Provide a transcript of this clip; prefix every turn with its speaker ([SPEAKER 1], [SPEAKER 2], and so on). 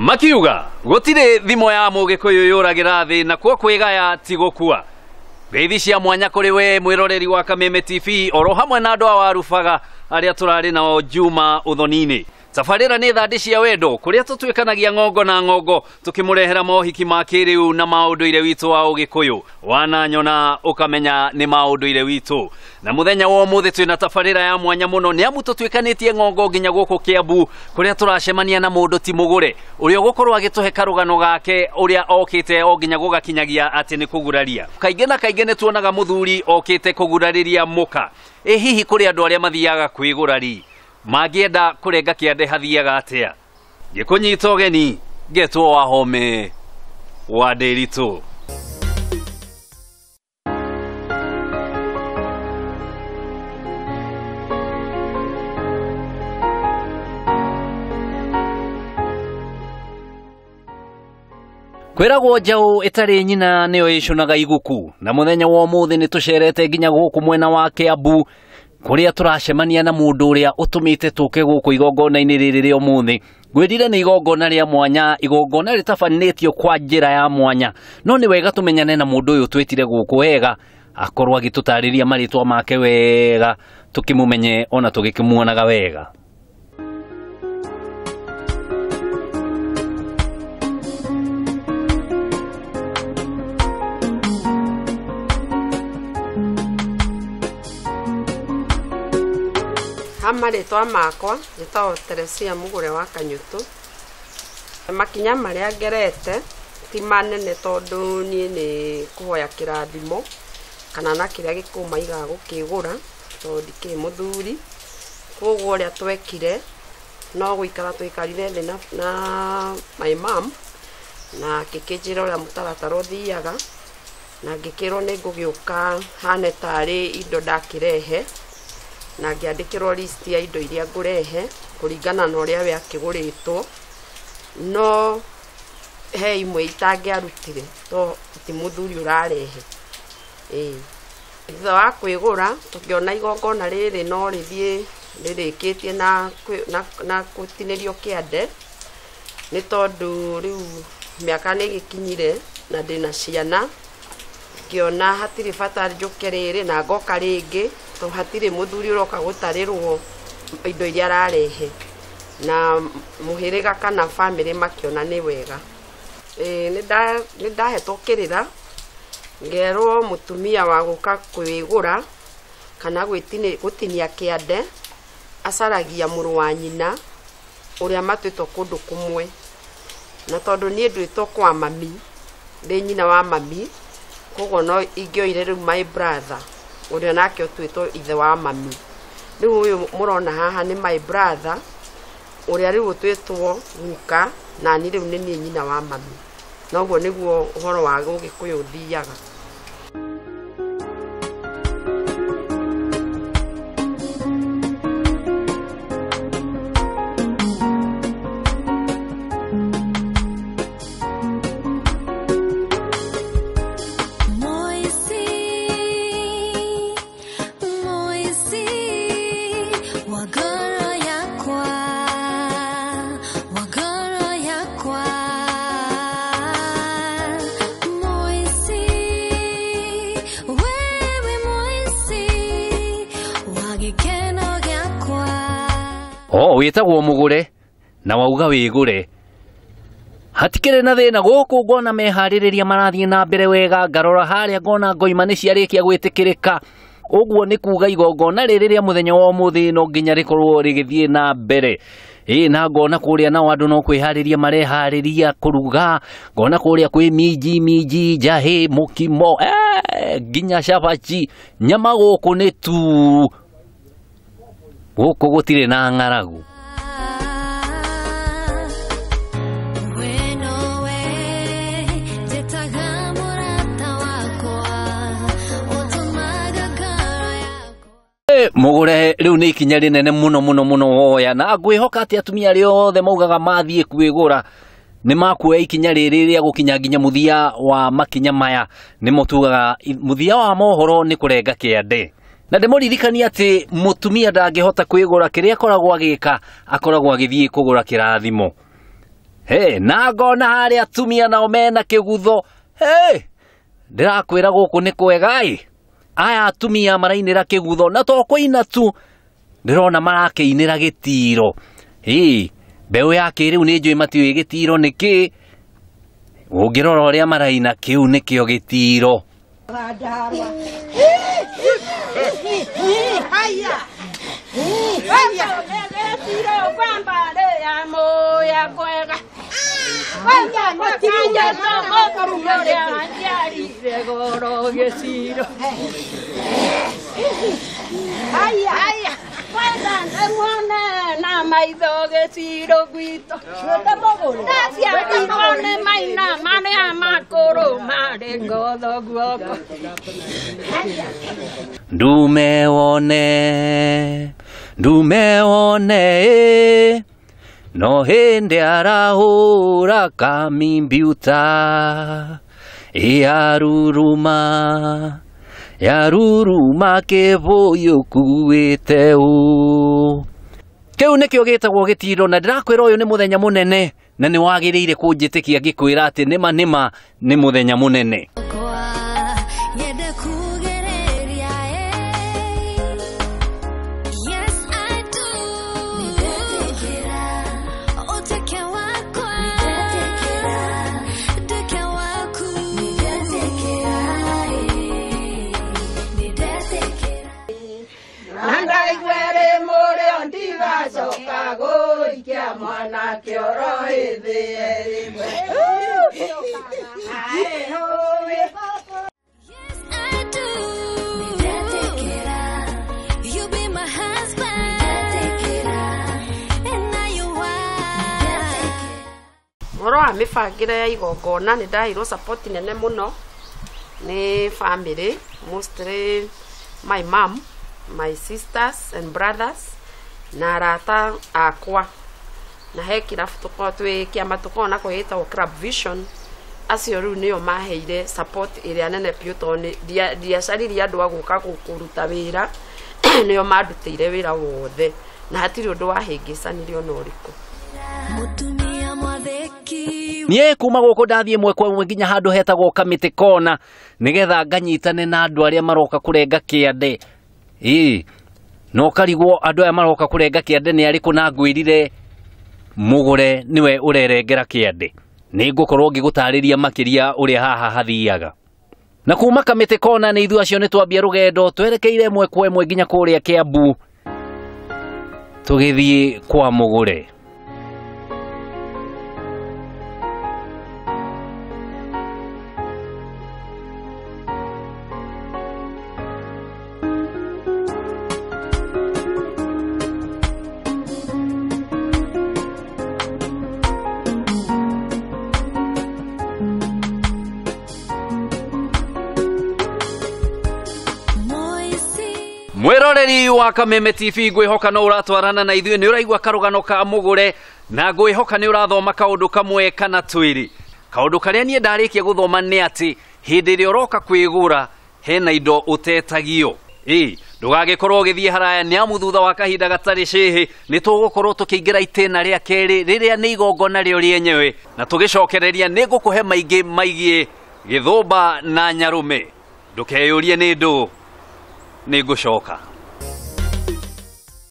[SPEAKER 1] Makiuga gutire thimo ya mugikuyu yuragira thi na kuo kwigaya ti gukua. Ngeithi cia mwanya kuri we mwiroreri wa Kameme TV oro hamwe na andu a Warubaga aria turari nao Juma uthoni-ini. Tabarĩra nĩ thandĩ cia wendo kũrĩa tũtuĩkanagia ng'ongo na ng'ongo tũkĩmũrehera mohiki ma kĩrĩu na maũndũire witũ wa ũgĩkũyũ. Wananyona ũkamenya nĩ maũndũire witũ. Na mũthenya wa ũmũthĩ twĩna tabarĩra ya mwanya mũno nĩ amu tũtuĩkanĩtie ng'ongo nginya gũkũ Kiambu kũrĩa tũracemania na mũndũ ti mũgũre ũrĩa ũgũkorwo agĩtũhe karũgano gake ũrĩa okĩte o nginya gũgakinyagia atĩ nĩ kũguraria. Kaingĩ na kaingĩ nĩ tuonaga mũthuri okĩte kũgurarĩria mũka. Ĩ hihi kũrĩ andũ arĩa mathiaga kwĩgũrari mangĩenda kũrenga kĩande hathiaga atĩa? Ngĩkũnyita ũgeni ngetwo Wahome wa Ndĩritũ. Kwĩragwo njaũ ĩtarĩ nyina nĩyo ĩcũnaga iguku, na mũthenya wa ũmũthĩ nĩ tũcerete nginya gũkũ mwena wa Kiambu kũrĩa tũracemania na mũndũ ũrĩa ũtũmĩte tũke gũkũ igongona-inĩ rĩrĩ rĩa ũmũthĩ. Ngwĩrire nĩ igongona rĩa mwanya, igongona rĩtabanĩtio kwa njĩra ya mwanya, no nĩ wega tũmenyane na mũndũ ũyũ twĩtire gũkũ wega, akorwo agĩtũtarĩria marĩtwa make wega, tũkĩmũmenye ona tũgĩkĩmuonaga wega.
[SPEAKER 2] Marĩtwa makwa njĩtagwo Teresia Mũgũre wa Kanyutu. Makinya marĩa ngerete ti manene tondũ niĩ nĩ kũhoya kĩrathimo kana na kĩrĩa gĩkũyũ maigaga gũkĩgũra tondũ ndikĩrĩ mũthuri. Koguo ũrĩa twekire no gũikara twaikarire thĩ na my mom na akĩkĩnjĩra ũrĩa mũtaratara ũthiaga na ngĩkĩrwo nĩ ngũgĩũka hane tarĩ indo ndakĩrehe na ngĩandĩkĩrwo list ya indo iria ngũrehe kũringana na ũrĩa we akĩgũrĩtwo, no he imwe itangĩarutire to ti mũthuri ũrarehe. Thutha wa kwĩgũra tũkĩona igongona rĩrĩ no rĩthiĩ rĩrĩkĩtie na gũtinĩrio kĩande nĩ tondũ rĩu mĩaka nĩ ĩgĩkinyire na ndĩna ciana, ngĩona hatirĩ bata njũke rĩrĩ na ngoka rĩngĩ to hatirĩ mũthuri ũroka gũtarĩrwo indo iria ararehe na mũhĩrĩga kana bamĩrĩ makĩona nĩ wega. Nĩ ndahetwo kĩrĩra ngerwo mũtumia wa gũka kwĩgũra kana gũtinia kĩande acaragia mũrũ wa nyina ũrĩa matuĩtwo kũndũ kũmwe, na tondũ niĩ nduĩtwo kwa mami, ndĩ nyina wa mami, koguo no ingĩoire rĩu my brother ũrĩa nake ũtuĩtwo ithe wa mami. Rĩu ũyũ mũrona haha nĩ my brother ũrĩa rĩu ũtuĩtwo guka na niĩ rĩu nĩ niĩ nyina wa mami. Noguo nĩguo ũhoro wa ũgĩkũyũ ũthiaga.
[SPEAKER 1] Wĩtagwo mũgũre na wauga wĩgũre, hatikĩrĩ na thĩna gũkũ ngona meharĩrĩria marathiĩ na mbere wega. Ngarora harĩa ngona ngoima nĩ ciarĩkia gwĩtĩkĩrĩka, ũguo nĩ kuga igongona rĩrĩ rĩa mũthenya wa ũmũthĩ no nginya rĩkorwo rĩgĩthiĩ na mbere. Na ngona kũrĩa nao andũ no kwĩharĩria mareharĩria kũruga, ngona kũrĩa kwĩ minji minji, njahĩ, mũkimo, nginya cabaci, nyama gũkũ nĩ tu, gũkũ gũtirĩ na ng'aragu. Mũgũre rĩu nĩ ikinya rĩnene mũno mũno mũno woya, na ngwĩhoka atĩ atumia arĩa othe maugaga mathiĩ kwĩgũra nĩ makuoya ikinya rĩrĩ rĩa gũkinya nginya mũthia wa makinya maya. Nĩmo tugaga mũthia wa mohoro nĩ kũrenga kĩande. Na ndĩmũririkanie atĩ mũtumia ndangĩhota kwĩgũra, kĩrĩa akoragwo agĩka akoragwo agĩthiĩ kũgũra kĩrathimo. Hey, na ngona harĩa atumia nao mena kĩgutho. Hey, ndĩrakwĩra gũkũ nĩ kwega-ĩ. Aya atumia marainĩra kĩgutho na to kũina tu, ndĩrona marakĩinĩra gĩtiro. Ĩ, mbeũ ya kĩrĩu nĩ njũĩ matiũĩ gĩtiro nĩ kĩ. Ũngĩrora ũrĩa maraina kĩu nĩkĩo gĩtiro. Ndume wone, ndume wone, no hĩndĩ arahũra kamimbiuta, yaruruma, yaruruma kĩbũyũ kuĩte ũ. Kĩu nĩkĩo gĩtagwo gĩtiro, na ndĩrakwĩra ũyũ nĩ mũthenya mũnene, na nĩ wagĩrĩire kũnjĩtĩkia ngĩkwĩra atĩ nĩma nĩma nĩ mũthenya mũnene.
[SPEAKER 2] Ũhoro wa mĩbangĩre ya igongona nĩ ndaheirwo support nene mũno nĩ family, mostly my mom, my sisters and brothers na arata akwa. Na he kĩrabu tũkoragwo twĩ kĩama tũkoragwo nako gĩtagwo Club Vision. Acio rĩu nĩo maheire support ĩrĩa nene biũ tondũ ndiacaririe andũ a gũka kũruta wĩra, nĩo mandutĩire wĩra wothe na hatirĩ ũndũ wahĩngĩcanire ona ũrĩkũ.
[SPEAKER 1] Niĩ kuma gũkũ ndathiĩ ĩmwe kwa ĩmwe nginya handũ hetagwo Kamĩtĩ Kona nĩgetha nganyitane na andũ arĩa maroka kũrenga kĩande. Ĩĩ, na ũkarigwo andũ aya maroka kũrenga kĩande nĩ arĩkũ, na ngwĩrire mũgũre nĩwe ũrerengera kĩande. Nĩ ngũkorwo ngĩgũtarĩria makĩria ũrĩa haha hathiaga. Na kuma Kamĩtĩ Kona nĩ ithuĩ acio nĩ twambia rũgendo twerekeire ĩmwe kwa ĩmwe nginya kũrĩa Kĩambu tũgĩthiĩ kwa mũgũre. Mwĩroreri wa Kameme TV, ngwĩhoka no ũratwarana na ithuĩ, nĩ ũraigua karũgano ka mũgũre na ngwĩhoka nĩ ũrathoma kaũndũ kamwe kana twĩrĩ. Kaũndũ karĩa niĩ ndarĩkia gũthoma nĩ atĩ hĩndĩ ĩrĩa ũroka kwĩgũra hena indo ũtetagio. Ĩ, ndũgagĩkorwo ũgĩthiĩ haraya nĩ amu thutha wa kahinda gatarĩ cĩhĩ nĩ tũgũkorwo tũkĩingĩra itĩna rĩa kerĩ rĩrĩa nĩ igongona rĩo rĩenyewe, na tũgĩcokereria nĩ ngũkũhe maingĩ maigiĩ gĩthũmba na nyarũme. Ndũkeyũrie nĩ ndũ, nĩ ngũcoka.